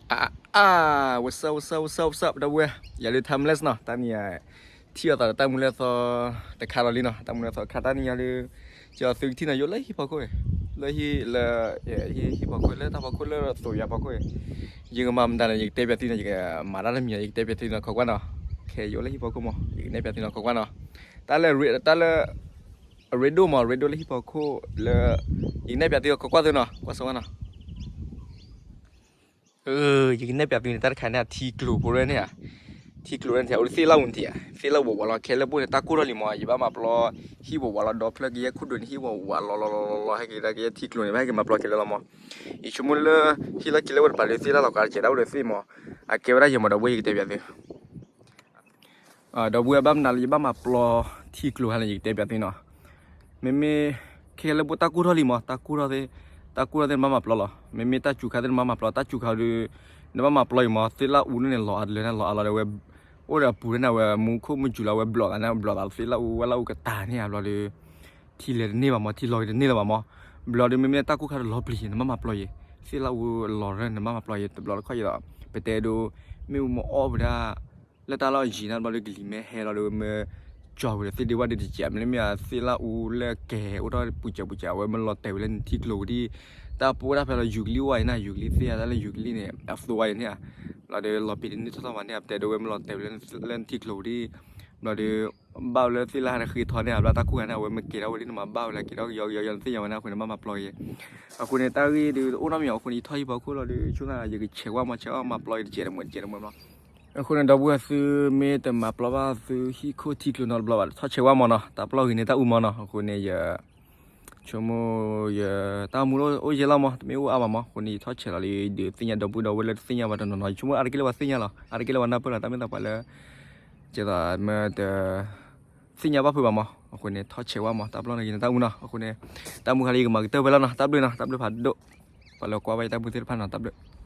What's up, what's up, what's up, what's up ဒီပုၢ်ဝဲၢ်, ယၤဒုး Timeless နီၤ, တနံၤအံၤ ထံၣ်အသးဒီးတၢ်မူလၢသီတခါလီၤလံနီၤ, တၢ်မူလၢသီတခါ တနံၤအံၤဒုး ယသုကထံၣ်နီၤ ယအိၣ်လၢဟံၣ်ဖီခိၣ်, လၢဟံၣ်လၢ ဟံၣ်ဖီခိၣ် လၢတၢ်ဖီခိၣ်လၢသိးယၤဖီခိၣ်, ယကမၤမတၤန့ၣ် ယကတဲပၠးသုနီၤ, ယကမၤတၢ်တမံၤ ယကတဲပၠးသုနီၤ ခိးကွၢ်နီၤ, ခဲယအိၣ်လၢဟံၣ်ဖီခိၣ်မး ယကနဲၣ်ပၠးသုနီၤ ခိးကွၢ်နီၤ, တၢ်လၢ တၢ်လၢ အရ့ဒိၣ်မး အရ့ဒိၣ်လၢဟံၣ်ဖီခိၣ်လၢ ယကနဲၣ်ပၠးသု ခိးကွၢ်သုနီၤ ကွၢ်စိဝဲနီၤ ယကနဲၣ်ပၠးသုန့ၣ် တၢ်တခါန့ၣ် ထံကျိၤဖိရဲန့ၣ်ဧါ, ထံကျိၤရဲန့ၣ် အိၣ်လၢသ့ၣ်လၣ်အူန့ၣ်ဧါ, သ့ၣ်လၣ်အူဝးဝးလီၤ ခဲလၢာ်ဘိန့ၣ် တၢ်ကိၢ်ထီၣ်လံမး ယဘၣ်မၤပျီ ဟံၣ်ဝးဝးလီၤ ဒီဖျၢၣ်ကယဲၢ်ခိၣ်ဒိၣ်န့ၣ် ဟံၣ်ဝးဝးလီၤလီၤလီၤလီၤ ဟဲက့ၤဒၣ်ကယဲၢ်ထံကျိၤန့ၣ် ဘၣ်ဟဲက့ၤမၤပျီက့ၤလၢလီၤမး, ယဆိကမိၣ်လၢ ဟံၣ်လီၢ်ခံလၢဝဲတပၤဒီး သ့ၣ်လၣ်လီၤကးတကဲးဒၣ်အိၣ်ဒီးသ့ၣ်မး, အကဲဝဲဒၣ်ယဲၢ်မး ဒီပုၢ်ဝဲၢ် ယကတဲပၠးသု ဒီပုၢ်ဝဲၢ် ဘၣ်မနုၤလၢယဘၣ်မၤပျီထံကျိၤဟါန့ၣ် ယကတဲပၠးသုနီၤ, မ့မ့ၢ် ခဲလၢာ်ဘိတၢ်ကိၢ်ထီၣ်လံမး တၢ်ကိၢ်ထီၣ်သ့ၣ်, တၢ်ကိၢ်ထီၣ်သ့ၣ်နဘၣ်မၤပျီလီၤ, မ့မ့ၢ်တၢ်စူၤခါသ့ၣ်နဘၣ်မၤပျီ တၢ်စူၤခါဒီး နဘၣ်မၤပျီအံၤမး သ့ၣ်လၣ်အူန့ၣ်န့ၣ် လီၤအါတလၢန့ၣ် လီၤအါလီၤဒီးဝဲ အိၣ်ဒီးအပူၤန့ၣ် အဝဲမူခိၣ်မုၢ်စူၤလီၤ အဝဲဘျီးသးန့ၣ် ဘျီးသးသ့ၣ်လၣ်အူ ဝဲလၣ်အူကတၢၢ်န့ၣ်ဧါ ဘျီဒီး ထံလဲၤတန့ၢ်ဘၣ်မး ထံလီၤက့ၤတန့ၢ်လၢၤဘၣ်မး, ဘျီဒီးမ့မ့ၢ်တၢ်ကိၢ်ခါဒီးလီၤပျံၤ နဘၣ်မၤပျီယဲၤ, သ့ၣ်လၣ်အူလီၤရၢၢ် နဘၣ်မၤပျီယဲၤ တဘျီတခီၣ်အံၤဒီး ပတဲဒိ မ့ၣ်အူမ့ၢ်အီၣ်ဝဲဒၣ် လၢတၢ်လီၢ်ယံၤန့ၣ် ဘျီဒီးကလံၤမ့ၢ်ဟဲလီၤဒီး မ့ၢ်ကၠီၤဝဲဒီးသ့ၣ်ဒ့ဝၣ်ဒ့တစဲး မ့မ့ၢ်သ့ၣ်လၣ်အူလၢကဲၤအိၣ်ထီၣ်ပူၤစဲးပူၤစဲး အဝဲမ့ၢ်လီၤတဲာ်ဝဲလၢနထံကျိၤဝံၤဒ် တၢ်ပအိၣ်တၢ်ဖဲလီၤ ယူၤကလံၣ်အိၣ်ဝဲအံၤန့ၣ် ယူၤကလံၣ်သ့ၣ်ဧါ တၢ်လၢယူၤကလံၣ်န့ၣ် အသိဝဲအံၤန့ၣ်ဧါ, ဘျီဒီးလီၤပံၤတန့ၢ်ထီၣ်ထီၣ်ဘၣ်န့ၣ် ပတဲဒိဝဲမ့ၢ်လီၤတဲာ်ဝဲလၢနထံကျိၤဝံၤဒ် ဘျီဒီး ဘၣ်ဝဲလၢသ့ၣ်လၣ်ဟးတဃ့ထီန့ၣ် ဘျီတၢ်ကိၢ်ခါန့ၣ် အဝဲမ့ၢ်ကဲၤထီၣ်ဝဲဒ်နမၤဘၣ်ဝဲလၢကဲၤထီၣ်ကယီကယီ နသ့ၣ်ညါဝဲန့ၣ် အဃိန့ၣ် ဘၣ်မၤပျီယဲၤ အဃိန့ၣ် တၢ်ဂ့ၢ်ဒုးတအိၣ်နီတမံၤ အဃိန့ၣ် ယထီၣ်ဟံၣ်ဖီခိၣ်လီၤဒီး ဆိကမိၣ်ယကဆဲးဝဲမး ဆဲးဝဲမၤပျီယတစဲးတမှဲးတစဲးတမှဲးဘျီ အဃိန့ၣ် ဒီပုၢ်ဝဲၢ်သုမ့ၢ်တမၤပျီဘၣ်သုဟံၣ်ခိၣ်ထံကျိၤနီတဘျီဘၣ် ထီၣ်ဆဲးဝဲမးနီၤ တၢ်ပျီဂ့ၤန့ၢ်တၢ်အူမးနီၤ အဃိန့ၣ် ယ ဆိကမိၣ်ယ တၢ်မူအိၣ်ယဲၢ်လီၤမး တမ့ၢ်အိၣ်အါဘၣ်မး အဃိန့ၣ် ယထီၣ်ဆဲးလီၤလံ ဒုးသ့ၣ်ညါဒီပုၢ်ဒီဝဲၢ်လၢတသ့ၣ်ညါဘၣ်တနီၤနီၤ ယဆိကမိၣ်အါတက့ၢ်လၢပှၤသ့ၣ်ညါလီၤ အါတက့ၢ်လၢပှၤနၢ်ပၢၢ်လီၤ တၢ်မ့ၢ်သးပှၤလၢ ကဲသိးမ့ၢ်တ သ့ၣ်ညါဘၣ်ဖုးဘၣ်မး အဃိန့ၣ် ထီၣ်ဆဲးဝဲမး တၢ်ပျီန့ၣ်ဂ့ၤန့ၢ်တၢ်အူနီၤ အဃိန့ၣ် တၢ်မူခါလၢယကမၤကတၢၢ်ဝဲလီၤနီၤ တၢ်ဘျုးနီၤ တၢ်ဘျုးဖးဒိၣ် ပှၤလၢကွၢ်ဘၣ်ယတၢ်မူသ့ၣ်တဖၣ်နီၤ တၢ်ဘျုး